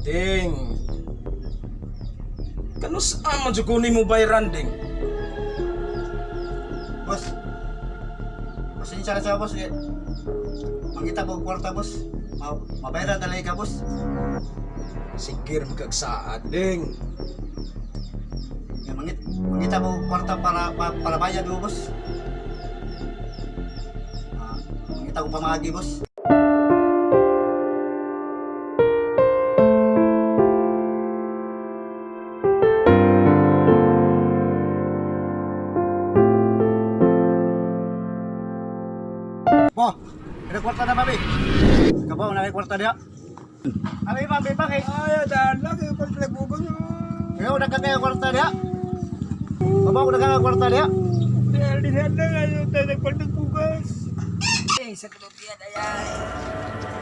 Ding. Kanus man jud ko nimo bayran, ding? Boss. Pasensya na siya, boss. Eh, mangita ko og kwarta, boss. Mabayaran na lang ka, boss. Sige ra magkagsaad, ding. Ya, mangita ko og kwarta para bayad mo, boss. Ah, mangita ko pamagi, boss. Bo, kaya kwarta na, mami. Kabaw na kay kwarta diha. Abi, mami, bakit? Ay, dahil lang kayo pag pinagbugan nyo. Kayo, nagkakaya kwarta diha. Kabaw, nagkakaya kwarta diha. Dahil din na ngayon tayo nagpagbugas. Eh, sa katubian, ay.